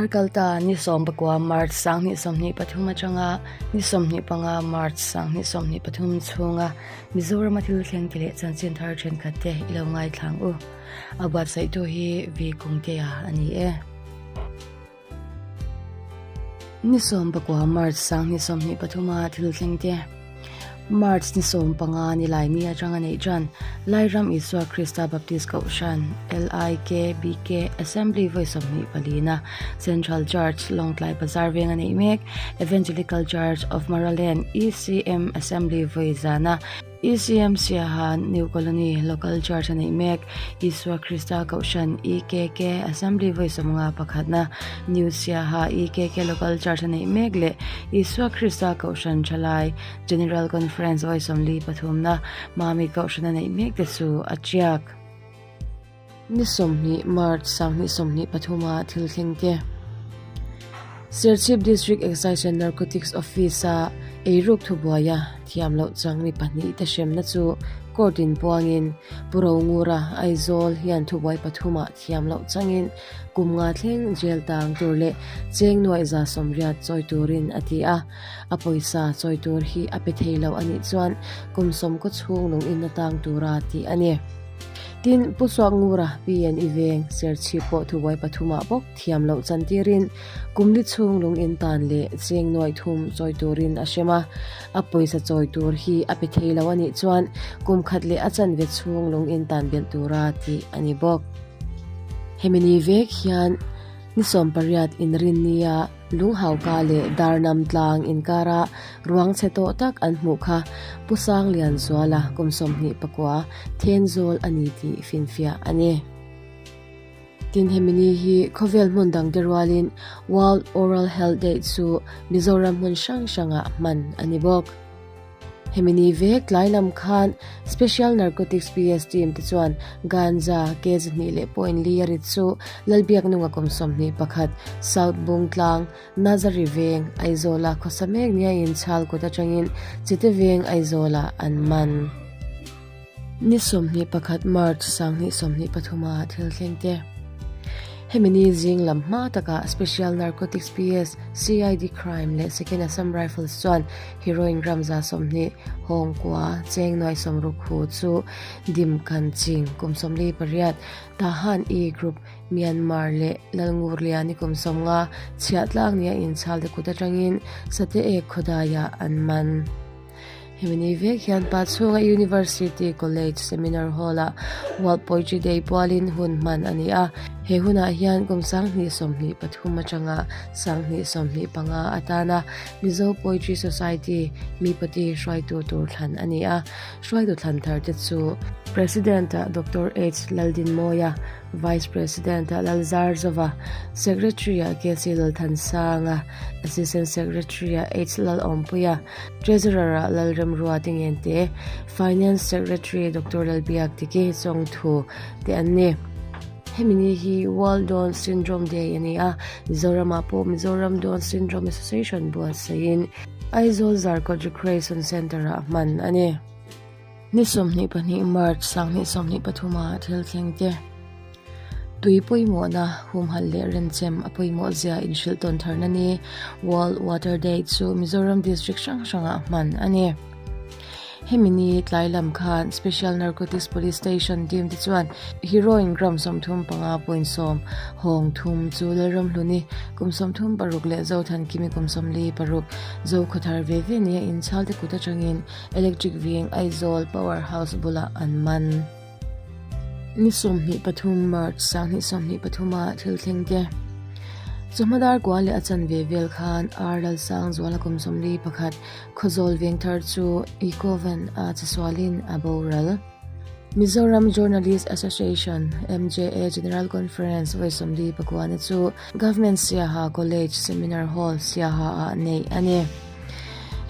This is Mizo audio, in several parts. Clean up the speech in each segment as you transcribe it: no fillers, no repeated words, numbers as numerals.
Karkalta ni 19 March 2023 atanga ni 25 March 2023 chhunga Mizorama thil thleng ti leh chanchin thar thenkhat te i lo ngaithlang u. A buatsaihtu hi V Kungtea a ni e. Ni 19 March 2023 a thil thleng te. March ni 15 ni lai ni atanga neih tan Lairam Isua Krista Baptist Kohhran, LIKBK, Assembly vawi 24 na Central Church, Lawngtlai Bazar venga neih mek Evangelical Church of Maraland, ECM, Assembly vawi zana ECM Siaha New Colony Local Church a neih mek. Isua Krista Kohhran, EKK, Assembly vawi 50 pakhatna New Siaha EKK Local Church a neih mek leh Isua Krista Kohhran Thalai General Conference vawi 43 na Mami Kohhran a neih mek te chu a tiak. Ni 20 March 2023 a thil thleng te. Serchhip District Excise and Narcotics Office-a eiruk thubuaia thiam loh chang mi pahnihte hremna chu court in puangin Pu Rongura, Aizawl hian thubuai pathumah thiam loh changin kum nga thleng jail tang tur leh cheng nuaih 180 chawi turin a ti a. A pawisa chawi tur hi a pe thei lo a nih chuan kum sawmkaw chhung lung in a tang tura tih a ni. Tin, Pu Suakngura, PNE veng, Serchhip pawh thubuai pathumah bawk thiam loh chantirin kum li chhung lung in tan leh cheng nuaih thum chawi turin a hrem a. A pawisa chawi tur hi a pe thei lo a nih chuan kum khat leh a chanve chhung lung in tan belh tura tih a ni bawk. Hemi ni vek hian ni 18 inrinnia Lunghauka leh Darnam tlang inkara ruang chhe tawh tak an hmuh kha Pu Sanglianzuala kum 29 Thenzawl a ni tih finfiah a ni. Tin hemi ni hi khawvel hmun dangte rualin World Oral Health Day chu Mizoram hmun hrang hrangah hman a ni bawk. Hemi ni vek tlai lam khan Special Narcotics PS team te chuan ganja kg hnih leh point li a rit chu Lalbiaknunga kum 21, South Bungtlang, Nazari Veng, Aizawla khawsa mek nia inchhal kut atangin Chite Veng, Aizawlah an man. Ni 21 March 2023 a thil thleng te. Hemi ni zing lam hma takah Special Narcotics PS, CID Crime leh Second Assam Rifles chuan Heroin gram 120 Hawng kua cheng nuai 60 hu chu Dim Kan Ching kum 48 Tahan E Group Myanmar leh Lalngurliani kum 50 chhiah tlang nia inchhal te kut atangin Sate Ek khawdaiah an man. Hemi ni vek hian Pachhunga University College Seminar Hall-ah World Poetry Day pualin hun hman a ni a. He hunah hian kum 2023 atanga 2025 atana Mizo Poetry Society mipati hruaitu tur thlan a ni a. Hruaitu thlan thar te chu President-ah Doctor H Laldinmawia, Vice President ah Lalzarzova, Secretary ah KC Lalthansanga, Assistant Secretary ah H Lalawmpuia, Treasurer ah Lalremrua te ngen te, Finance Secretary Doctor Lalbiak Tiki Chawngthu te an ni. Hemi ni hi World Down Syndrome Day a ni a, Mizoram ah pawh Mizoram Down Syndrome Association buatsaihin Aizawl Zarkawt Recreation Centre ah hman a ni. Ni 22 March 2023 a thil thleng te. Tui pawimawhna humhalh leh renchem a pawimawh zia inhrilh tawn tharna ni World Water Day chu Mizoram District hrang hrangah hman a ni. Hemi ni tlai lam khan Special Narcotics Police Station team te chuan heroin gram 35.7 hawng thum chu Lalramhluni kum 36 leh Zothankimi kum 46 Zokhawthar ve ve nia inchhal te kut atangin Electric Veng Aizawl Power House bulah an man. Ni 23 March 2023 a thil thleng te. Chawhma dar kua leh a chanve vel khan R Lalsangzuala kum 41 Khawzawl Veng thar chu Ecovan a chesualin a boral. Mizoram Journalist Association, MJA, General Conference vawi 49 na chu Government Siaha College Seminar Hall, Siaha ah neih a ni.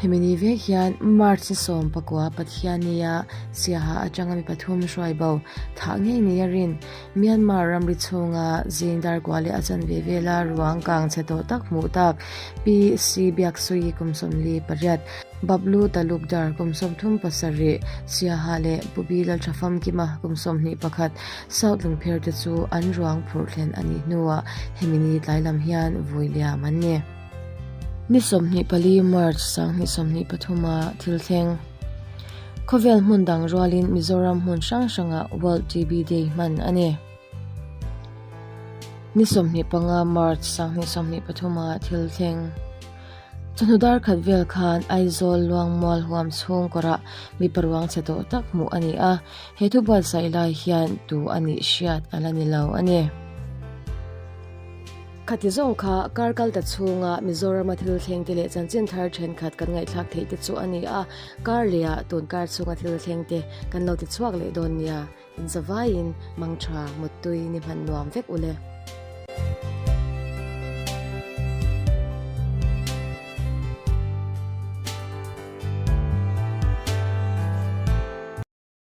Hemi ni vek hian March ni 19 Pathiannia Siaha atanga mi pathum hruai bo thah ngei nei a rin Myanmar ramri chhunga zing dar kua leh a chanve vela ruang kang chhe tawh tak hmuh tak Pi Si Biaksui kum 48. Bablu Talukdar kum 37, Siaha leh Pu Bi Lalthafamkima kum 21, South Lungpher te chu an ruang phurh thlen a nih hnuah hemi ni tlai lam hian vui liam an ni. Ni 24 March 2023 a thil thleng. Khawvel hmun dang rualin Mizoram hmun hrang hrangah World TB Day hman a ni. Ni 25 March 2023 a thil thleng. Chawhnu dar khat vel khan Aizawl Luangmual huam chhung kawrah mipa ruang chhe tawh tak hmuh a ni a, he thu buatsaih lai hian tu a nih hriat a la ni lo a ni. Khati zawng kha kar kal ta chhunga Mizorama thil thleng te leh chanchin thar thenkhat kan ngaihthlak theih te chu a ni a, kar lehah tun kar chhunga thil thleng te kan lo ti chhuak leh dawn nia. Inzavaiin mangtha muttui ni hman nuam vek ule.